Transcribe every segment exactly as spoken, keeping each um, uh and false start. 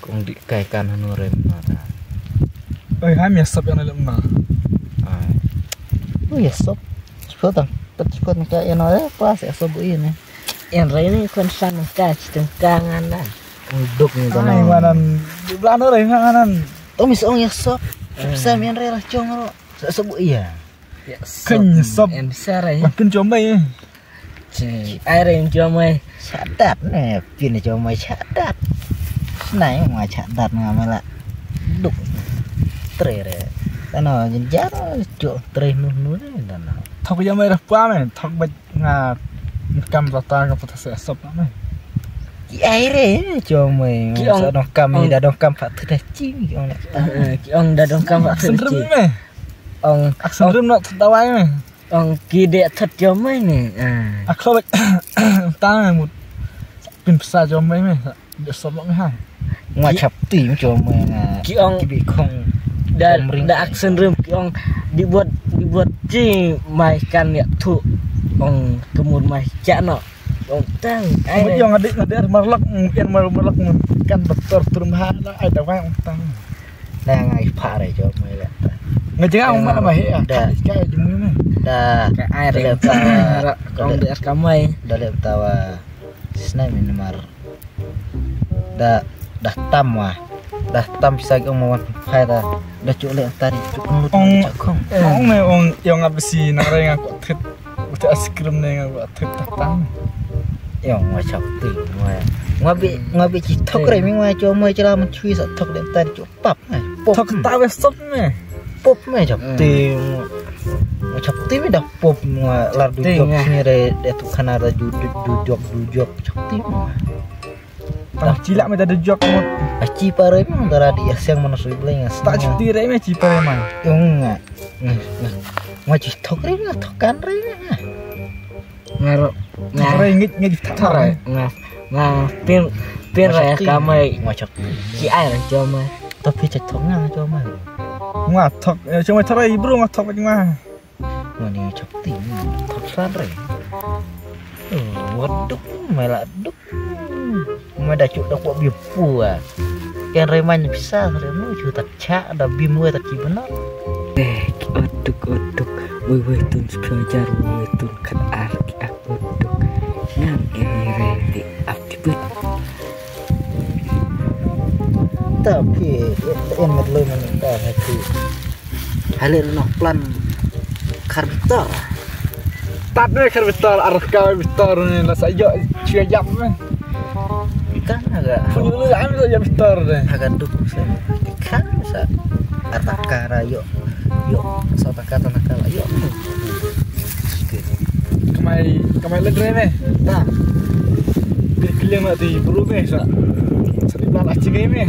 Kong di kai kan hanu rem na ta. Oi, ham ya sop yang lem na. Ai. Oh, ya sop. Sop tang. Tet sop ni ka ya no eh pas ya sop bu ini. Yang rem ni kon san ka chiteng ka ngan na. Duk ni ta Ai, na. Manan. Di belah no rem ngan nan. Tong mis ong ya sop. Eh. Sa mian rem lah chong ro. Sa sop bu iya. Kan sop. En sara ya. Makin chom bai. Ci ai reng chom bai. Shadat ne pin chom bai shadat. Nai ma shadat nga mala. Duk. Tre re. Tano jinjar jo tre nu nu ne tano. Thok chom bai rah pa me thok bai nga kam rata kam pata se sop na me. Ki ai re chom bai. Ki ong sa dong kam ong da dong kam pat thut chi ki ong. Ki ong da dong kam pat thut chi. Ong ak sendrim nak thut dawai me. Ong ki dek thot jom mai ni. Ah. Ak khlok ta me mut. Pin psa jom mai me. Dek sop me ha. Nga chap ti me jom mai nga. Ki ong ki bi khong. Da da ak sendrim ki ong di buat di buat ji mai kan ya thu. Ong kemur mai chak no. Ong tang ai. Mut jong adik ngadik marlak mungkin marlak kan doktor turun ha ai da wai ong tang. Nang ai pare jo mai le. Nga jeng ang ma ma he. Da ka jemu me. Da ka ai re ta. Kong de ka mai. Da le ta wa. Snai min mar. Da da tam wa. Da tam sa ong ma wan phai da. Da chu le ta ri chu kong lut. Ong me ong yong abisi na re nga ko thit. Uta ice cream ne nga ko thit ta tam. Yong wa chap ti wa. Nga bi nga bi chi thok re mi wa cho mo chla man chui sa thok de ta ri chu. Pap me. Pop. Thok ta we sop me. Pop me chap ti. Chap ti me da pop me lar du jok ni re de tu khana da du du jok du jok chap ti me. Tam chila me da du jok mo. A chi pa re me da ra di siang mana sui bleng. Ta chap ti re me chi pa re ma. Yong nga. Nga chi thok re nga thok kan re nga. Nga ro nga rai ngit ngit thak thare nga nga pin pin rai ka mai. Nga chok ki ai rai cho mai. To phi chak thok nga cho mai. Nga thok cho mai thare bro nga thok nga. Nga ni chok ti thok san rai. Wat duk mai la duk. Mai da chuk da ko bi pu a. Ken rai man pisa rai mu chu ta. Cha da bim wei ta ki bana. Eh, ki otuk otuk. Wei wei tun sepuluh jar wei wei tun khat ar ki ak otuk. Ngam eh wei wei di ap ki put. Ta pi en met loy man ta ha ki. Hale no plan kar bitar. Tat ne kar bitar ar ka bitar ne la sa yo chia yap ne. Kan aga. Pun lu am sa yo bitar ne. Aga duk sa. Kan sa. Ar taka ra yo. Yo sa taka ta naka la yo. Kamai kamai le dre ne. Ta. Kiliang na di bro ne sa. Sa di plan achi ne.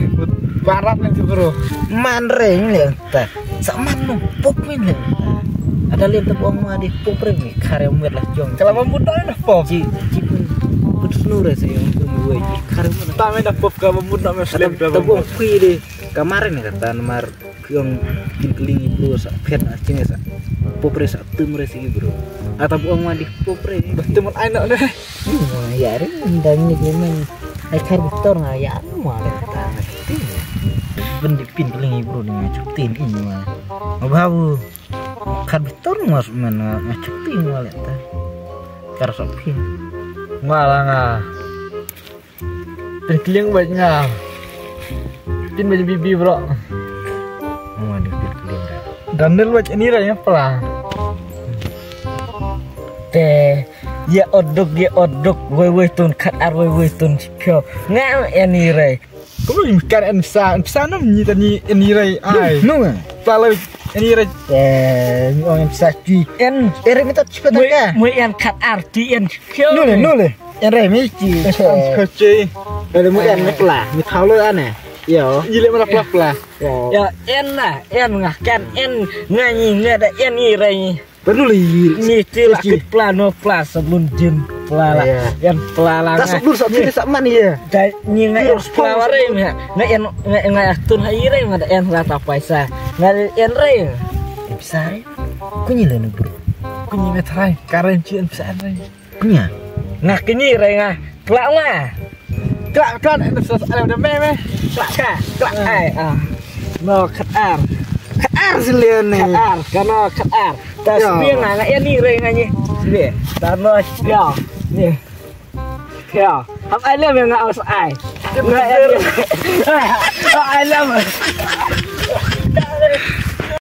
Barat ne di bro. Man re ne. Ta sa man no pop min le. Ada lem ta bong ma di pop re mi kare met la jong. Kala ba mut na pop. Ji ji pun put snu re se yong pun wei kare met. Ta me da pop ka ba mut na me slem ta bong pui de. Kamar ne kata mar yong kin kling bro sa phet na chine sa. Pop re sa tum re si bro. Ata bong ma di pop re. Tum ai no de. Ih, ma ya re ndang ni je men. Ai kar bitor nga ya ma re ta. Pin di pin kling bro ni chuk tin in ma. Ma babu. Kar bitor ma men nga chuk tin ma le ta. Kar sa pin. Nga la nga. Pin kling ba nga. Pin ba bibi bro. Ma di pin kling. Daniel ba ni ra ya pla. Te ya odok ya odok wei wei tun khat ar wei wei tun pyo. Nga en ni re. Ko lu kan en sa en sa nam ni ta ni en ni re ai. No. Pala en ni re. Eh, ni ong en sa ti. En ere mi ta chipet ka. Mo en khat ar ti en pyo. No le no le. En re mi ti. Ko che. Ele mo en pla mi thau lo ane. Yo. Ni le ma pla pla. Yo en na en nga kan en nga ni nga da en ni re ni. Perlu li. Ni ti la ki pla no pla sabun jin pla la. Yan pla la. Ta sabun sa ti sa man ye. Da ni nga en pla wa re nga nga en nga nga tun ha i re nga da en la ta paisa. Nga en re. Bisa re. Ku ni le no bro. Ku ni me trai karen chi en bisa re. Ku ni. Nga ki ni re nga pla nga. Klak klak, eh, sa sa da me me. Klak ka, klak ai. Ah. No, khat ar. Khat ar silian ni. Khat ar, ka no khat ar. Ta sbiang nga nga ni re nga ni. Sbiang. Ta no sbiang. Ni. Ya. Ham ai lem nga aus ai. Nga ni. Ai lem.